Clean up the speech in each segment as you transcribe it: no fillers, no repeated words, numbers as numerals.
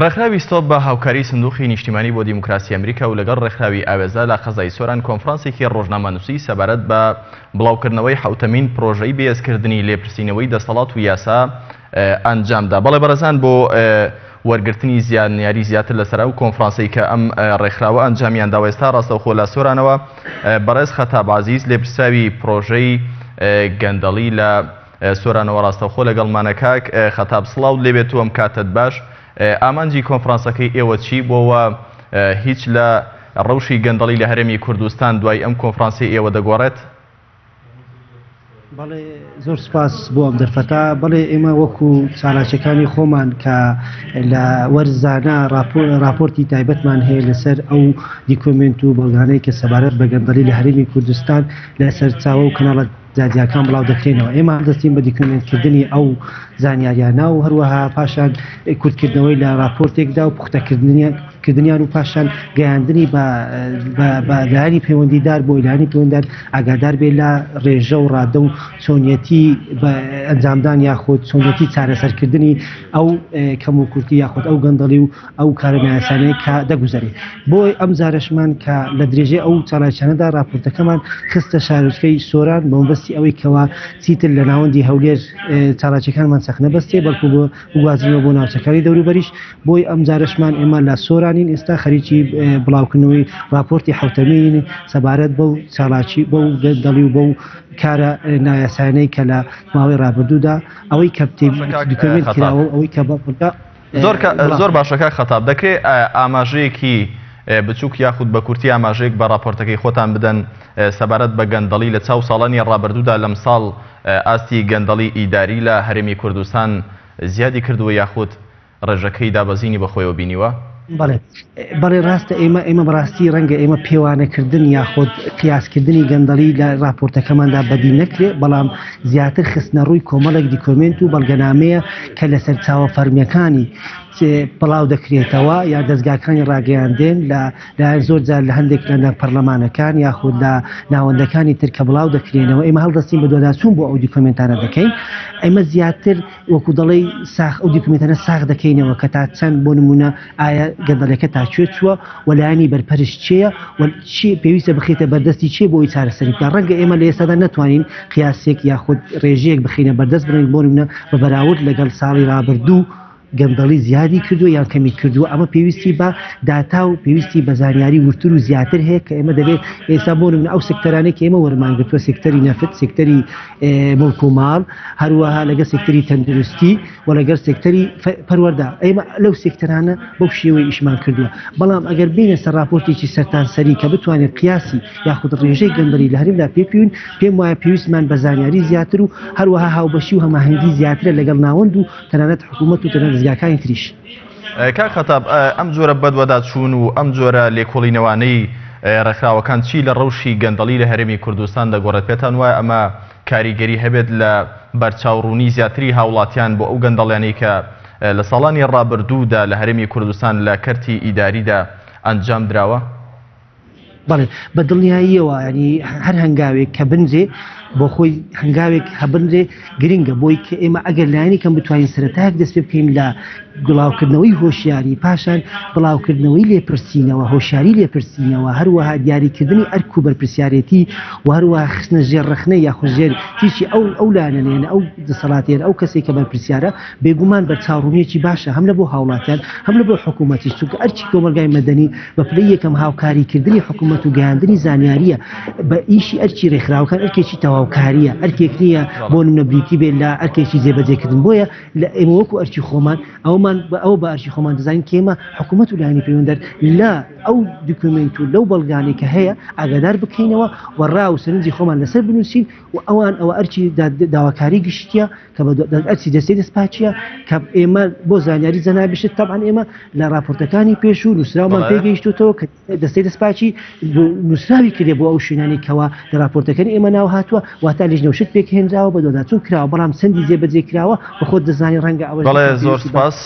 ڕێکخراوی ستۆپ بە هاوکاری سندوقی نیشتیمانی بۆ دیموکراسی ئەمریکا و لەگەڵ ڕێکخراوی ئاوێزە لە قەزای سۆران کۆنفرانسێکی ڕۆژنامەنووسی سەبارەت بە بڵاوکردنەوەی حەوتەمین پرۆژەی بەهێزکردنی لێپرسینەوەی دەسەڵات و یاسا ئەنجامدا. بەڵێ بەڕێزان بۆ وەرگرتنی زیانیاری زیاتر لەسەر ئەو کۆنفرانسەی کە ئەم ڕێکخراوە ئەنجامیان داوە ئێستا ڕاستەوخۆ لە سۆرانەوە بەڕێز خەتاب عەزیز لێپرسراوی پرۆژەی گەندەڵی لە سۆرانەوە ڕاستەوخۆ لەگەڵمانە کاک خەتاب سڵاوت لێبێت و ئەم کاتەت باش ئامانجی کۆنفرانسەکەی ئێوە چی بۆوە هیچ لە ڕەوشی گەندەڵی لە هەرێمی کوردستان دوای ئەم کۆنفرانسەی ئێوە دەگۆڕێت؟ بەڵێ زۆر سپاس بۆ ئەم دەرفەتە بەڵێ ئێمە وەکو چالاکیەکانی خۆمان کە لە وەرزانە راپۆرتی تایبەتمان هەیە لەسەر ئەو دیکۆمێنت و بەڵگانەی کە سەبارەت بە گەندەڵی لە هەرێمی کوردستان لە سەرچاوە و کەناڵە جیاجیاکان بڵاو دەکرێنەوە ئێمە هەڵدەستین بە دیکۆمێنتکردنی ئەو زانیاریانە و هەروەها پاشان کورتکردنەوەی لە راپۆرتێکدا و پوختەکردنیان و پاشان گەیاندنی بە لایەنی پەیوەندیدار بۆ لایەنی پەیوەندار ئاگادار بێ لە ڕێژە و ڕادە و چۆنیەتی بە ئەنجامدان یاخود چۆنیەتی چارەسەرکردنی ئەو کەم و کورتی یاخود ئەو گەندەڵی و ئەو کارە نایاسایانەی کە دەگوزەرێ. بۆ ئەم جارەشمان کە لە درێژەی ئەو چالاکیانەدا راپۆرتەکەمان خستە شارۆچکەی سۆران بە مەبەستی ئەوەی کەوا چیتر لە ناوەندی هەولێر چالاکیەکانمان چەق نەبەستێ بەڵکو بۆ بگوازینەوە بۆ ناوچەکانی دەوروبەریش بۆی ئەم جارەشمان ئێمە لە سۆرانین ئێستا خەریکی بڵاوکردنەوەی راپۆرتی حەوتەمین سەبارەت بەو چالاکی بەو گەندەڵی و بەو کارە نایاسایانەی کە لە ماوەی رابردوودا ئەوەی کە دیکۆمێنت کراوە و ئەوەی کە بە زۆر زۆر باشە کاک خەتاب دەکرێ ئاماژەیەکی بچووک یاخود بە کورتی ئاماژەیەک بە ڕاپۆرتەکەی خۆتان بدەن سەبارەت بە گەندەڵی لە چاو ساڵانی ڕابردوودا لەمساڵ ئاستی گەندەڵی ئیداری لە هەرێمی کوردستان زیادی کردووە یاخود ڕێژەکەی دابەزینی بەخۆیەوە بینیوە؟ بەڵێ بەڵێ ڕاستە ئێمە ئێمە بەڕاستی ڕەنگە ئێمە پێوانەکردن یاخود قیاسکردنی گەندەڵی لە ڕاپۆرتەکەماندا بەدی نەکرێ بەڵام زیاتر خستنەڕووی کۆمەڵێک دیکۆمێنت و بەڵگەنامەیە کە لە سەرچاوە فەرمییەکانی بڵاو دەکرێتەوە یا دەزگاکانی ڕاگەیاندن لە لایەن زۆر جار لە هەندێک لە پەرلەمانەکان یاخود لە ناوەندەکانی تر کە بڵاو دەکرێنەوە ئێمە هەڵدەستین بە دواداچوون بۆ ئەو دیکۆمێنتانە دەکەین ئێمە زیاتر وەکو دەڵێی ساخ ئەو دیکومێنتانە ساغ دەکەینەوە کە تا چەند بۆ نمونە ئایا گەندەڵیەکە تا کوێ چووە و لایەنی بەرپەرشت چێیە و چی پێویستە بخرێتە بەردەستی چێ بۆ ئەوی چارەسەری بکات ڕەنگە ئێمە لە ئێستادا نەتوانین قیاسێک یاخود ڕێژەیەک بخەینە بەردەست بڵێین بۆ نمونە بە بەراورد لەگەڵ ساڵی ڕابردوو گەندەڵی زیادی کردووە یان کەمی کردووە ئەمە پێویستی بە داتا و پێویستی بە زانیاری وردتر و زیاتر هەیە کە ئێمە دەبێت ئێستا بۆ نمونە ئەو سێکتەرانەی کە ئێمە وەرمان گرتووە سێکتەری نەفت سێکتەری موڵک و ماڵ، هەروەها لەگەڵ سێکتەری تەندروستی و لەگەڵ سێکتەری پەروەردە، ئێمە لەو سێکتەرانە بەو شێوەیە ئیشمان کردووە، بەڵام ئەگەر بێینە سەر ڕاپۆرتێکی سەرتانسەری کە بتوانین قیاسی یاخود ڕێژەی گەندەڵی لە هەرێمدا پێبکەوین، پێم وایە پێویستمان بە زانیاری زیاتر و هەروەها هاوبەشی و هەماهەنگی زیاترە لەگەڵ ناوەند و تەنانەت حکوومەت و تەنانەت دەزگاکانی تریش. کاک خەتاب، ئەم جۆرە بەدواداچوون و ئەم جۆرە لێکۆڵینەوانەی ڕێکخراوەکان چی لە ڕەوشی گەندەڵی لە هەرێمی کوردستان دەگۆڕێت؟ پێتان وایە ئەمە کاریگەری هەبێت لە بەرچاوڕوونی زیاتری هاوڵاتیان بۆ ئەو گەندەڵیانەی کە لە ساڵانی ڕابردوودا لە هەرێمی کوردستان لە کەرتی ئیداریدا ئەنجام دراوە؟ بەڵێ بە دڵنیاییەوە ینی هەر هەنگاوێک کە بنرێ بۆ خۆی هەنگاوێک هەبنرێ گرنگە بۆی کە ئێمە ئەگەر لایەنی کەم بتوانین سەرەتایەک دەست پێ بکەین لە بڵاوکردنەوەی هۆشیاری پاشان بڵاوکردنەوەی لێپرسینەوە هۆشیاری لێپرسینەوە هەروەها دیاریکردنی ئەرک و بەرپرسیارێتی و هەروەها خستنە ژێر ڕەخنە یاخود ژێر تیشی ئەو ئەو لایەنە ئەو دەسەڵاتێن ئەو کەسێک کە بەرپرسیارە بێگومان بەرچاوڕوونیەکی باشە هەم لە بۆ هاوڵاتیان هەم لە بۆ حکوومەتیش چونکە ئەرکی کۆمەڵگای مەدەنی بە پلەی یەکەم هاوکاریکردنی حکوومەت و گەیاندنی زانیارییە بە ئیشی ئەرکی رێکخراوەکان ئەرکێکی تەواوکارییە ئەرکێک نییە بۆ نمونە بریتی بێت لە ئەرکێکی جێبەجێکردن بۆیە لە ئێمە وەکو ئەرکی خۆمان ئەومان بە ئەوە بە ئەرکی خۆمان دەزانین کە ئێمە حکوومەت و لایەنی پەیوەنددار لە ئەو دیکۆمێنت و لەو بەڵگانەی کە هەیە ئاگادار بکەینەوە و ڕا و سەرنجی خۆمان لەسەر بنووسین و ئەوان ئەوە ئەرکی داواکاری گشتیە کە بە ئەرکی دەستەی دەستپاکیە کە ئێمە بۆ زانیاری جەنابیشت تەبعەن ئێمە لە راپۆرتەکانی پێشوو نووسراومان پێگەیشتوتەوە کە دەستەی دەستپاکی نووسراوی کردێ بۆ ئەو شوێنانی کەوا لە راپۆرتەکانی ئێمە ناو هاتووە واتە لیژنە و شت پێکهێنراوە بە دواداچوون کراوە بەڵام چەندی جێبەجێ کراوە بە خۆت دەزانی ڕەنگە ئەوەش بەڵێ زۆر سپاس.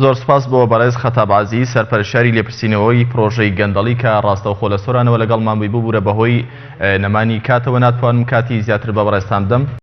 زۆر سپاس بۆ بەڕێز خەتاب عەزیز سەرپەرشتیاری لێپرسینەوەی پرۆژەی گەندەڵی کە ڕاستەوخۆ لە سۆرانەوە لەگەڵمان بووی ببورە بەهۆی نەمانی کاتەوە ناتوانم کاتی زیاتر بە بەڕێزتان بدەم.